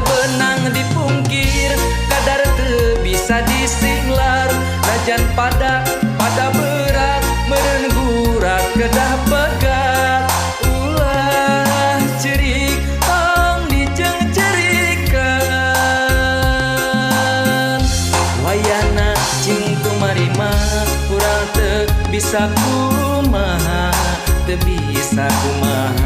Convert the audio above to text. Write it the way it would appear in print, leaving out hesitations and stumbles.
Teu beunang dipungkir, kadar teu bisa disinglar. Najan pada pada berat, meureun gurat kedah pegat. Ulah cerik, tong dicengcerikan. Wayahna cing tumarima, urang teu bisa kumaha, teu bisa kumaha.